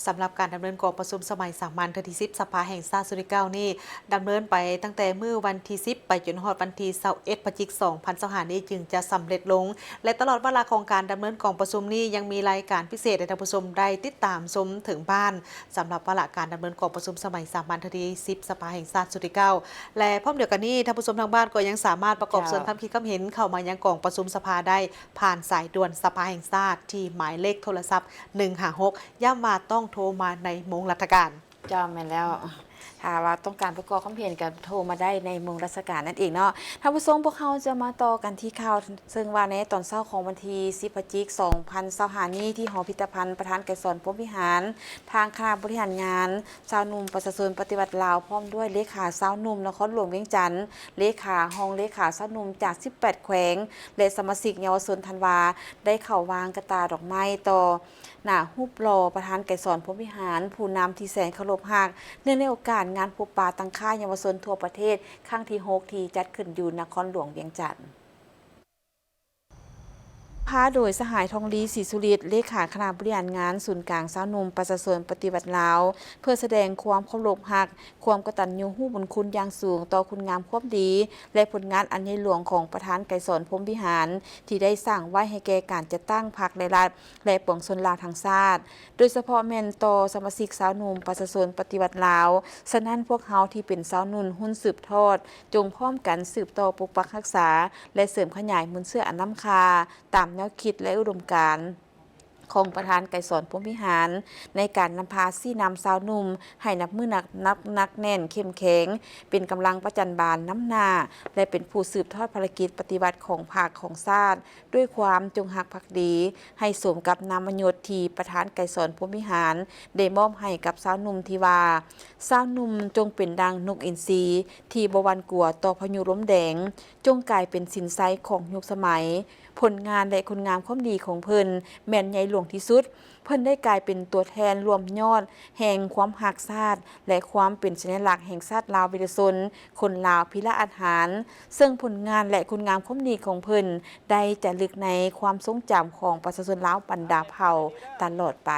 ສຳລັບການດຳເນີນກອງປະຊຸມສະໄໝສາມັນເທື່ອທີສິບ ສະພາແຫ່ງຊາດຊຸດທີເກົ້ານີ້ ດຳເນີນໄປຕັ້ງແຕ່ມື້ວັນທີສິບ ໄປຈົນຮອດວັນທີຊາວເອັດ ພະຈິກ ສອງພັນຊາວຫ້ານີ້ ຈຶ່ງຈະສຳເລັດລົງ ແລະ ຕະຫຼອດວາລະຂອງການດຳເນີນກອງປະຊຸມນີ້ ຍັງມີລາຍການພິເສດໃຫ້ທ່ານຜູ້ຊົມໄດ້ຕິດຕາມຊົມເຖິງບ້ານ ສຳລັບວາລະການດຳເນີນກອງປະຊຸມສະໄໝສາມັນເທື່ອທີສິບ ສະພາແຫ່ງຊາດຊຸດທີເກົ້າ ແລະ ພ້ອມດຽວກັນນີ້ ທ່ານຜູ້ຊົມທາງບ້ານກໍຍັງສາມາດປະກອບ ເຈົ້າ ສ່ວນຄຳຄິດຄຳເຫັນເຂົ້າມາຍັງກອງປະຊຸມສະພາໄດ້ ຜ່ານສາຍດ່ວນສະພາແຫ່ງຊາດທີ່ໝາຍເລກໂທລະສັບ ໜຶ່ງຫ້າຫົກ ຢ້ຳວ່າຕ້ອງໂທມາໃນໂມງລັດຖະການ. ເຈົ້າ ແມ່ນແລ້ວ ຖ້າວ່າຕ້ອງການປະກອບຄວາມເຫັນກໍໂທມາໄດ້ໃນໂມງລັດຖະການນັ້ນເອງເນາະ. ທ່ານຜູ້ຊົມ ພວກເຮົາຈະມາຕໍ່ກັນທີ່ຂ່າວ ເຊິ່ງວ່າໃນຕອນເຊົ້າຂອງວັນທີສິບ ພະຈິກ ສອງພັນຊາວຫ້ານີ້ ທີ່ຫໍພິພິທະພັນປະທານໄກສອນ ພົມວິຫານ ທາງຄະນະບໍລິຫານງານຊາວໜຸ່ມປະຊາຊົນປະຕິວັດລາວ ພ້ອມດ້ວຍເລຂາຊາວໜຸ່ມນະຄອນຫຼວງວຽງຈັນ, ເລຂາ, ຮອງເລຂາຊາວໜຸ່ມຈາກສິບແປດແຂວງ ແລະ ສະມາຊິກເຍົາວະຊົນທັນວາ ໄດ້ເຂົ້າວາງກະຕ່າດອກໄມ້ຕໍ່ໜ້າຮູບຫຼໍ່ປະທານໄກສອນ ພົມວິຫານ ຜູ້ນຳທີ່ແສນເຄົາລົບຮັກ ເນື່ອງໃນໂອກາດງານພົບປະຕັ້ງຄ້າເຍົາວະຊົນທົ່ວປະເທດຄັ້ງທີຫົກ ທີ່ຈັດຂຶ້ນຢູ່ນະຄອນຫຼວງວຽງຈັນ. ພາໂດຍສະຫາຍ ທອງລີ ສີສຸລິດ ເລຂາຄະນະບໍລິຫານງານສູນກາງຊາວໜຸ່ມປະຊາຊົນປະຕິວັດລາວ ເພື່ອສະແດງຄວາມເຄົາລົບຮັກ, ຄວາມກະຕັນຍູຮູ້ບຸນຄຸນຢ່າງສູງຕໍ່ຄຸນງາມຄວາມດີ ແລະ ຜົນງານອັນໃຫຍ່ຫຼວງຂອງປະທານໄກສອນ ພົມວິຫານ ທີ່ໄດ້ສ້າງໄວ້ໃຫ້ແກ່ການຈັດຕັ້ງພັກ ແລະ ລັດ ແລະ ປວງຊົນລາວທັງຊາດ, ໂດຍສະເພາະແມ່ນຕໍ່ສະມາຊິກຊາວໜຸ່ມປະຊາຊົນປະຕິວັດລາວ. ສະນັ້ນ ພວກເຮົາທີ່ເປັນຊາວໜຸ່ມຮຸ່ນສືບທອດ ຈົ່ງພ້ອມກັນສືບຕໍ່ປົກປັກຮັກສາ ແລະ ເສີມຂະຫຍາຍມູນເຊື້ອອັນລ້ຳຄ່າ ຕາມແນວຄິດ ແລະ ອຸດົມການຂອງປະທານໄກສອນ ພົມວິຫານ ໃນການນຳພາຊີ້ນຳຊາວໜຸ່ມໃຫ້ນັບມື້ນັບໜັກແໜ້ນເຂັ້ມແຂງ ເປັນກຳລັງປະຈັນບານນຳໜ້າ ແລະ ເປັນຜູ້ສືບທອດພາລະກິດປະຕິວັດຂອງພັກຂອງຊາດ ດ້ວຍຄວາມຈົງຮັກພັກດີ ໃຫ້ສົມກັບນາມມະຍົດທີ່ປະທານໄກສອນ ພົມວິຫານ ໄດ້ມອບໃຫ້ກັບຊາວໜຸ່ມທີ່ວ່າ ຊາວໜຸ່ມຈົ່ງເປັນດັ່ງນົກອິນຊີທີ່ບໍ່ຫວັ່ນກົວຕໍ່ພາຍຸລົມແດງ, ຈົ່ງກາຍເປັນສິນໄຊຂອງຍຸກສະໄໝ. ຜົນງານ ແລະ ຄຸນງາມຄວາມດີຂອງເພິ່ນແມ່ນໃຫຍ່ຫຼວງທີ່ສຸດ. ເພິ່ນໄດ້ກາຍເປັນຕົວແທນລວມຍອດແຫ່ງຄວາມຮັກຊາດ ແລະ ຄວາມເປັນສັນຍະລັກແຫ່ງຊາດລາວ ວິລະຊົນ ຄົນລາວພິລະອາດຫານ, ເຊິ່ງຜົນງານ ແລະ ຄຸນງາມຄວາມດີຂອງເພິ່ນໄດ້ຈາລຶກໃນຄວາມຊົງຈຳຂອງປະຊາຊົນລາວບັນດາເຜົ່າຕະຫຼອດໄປ.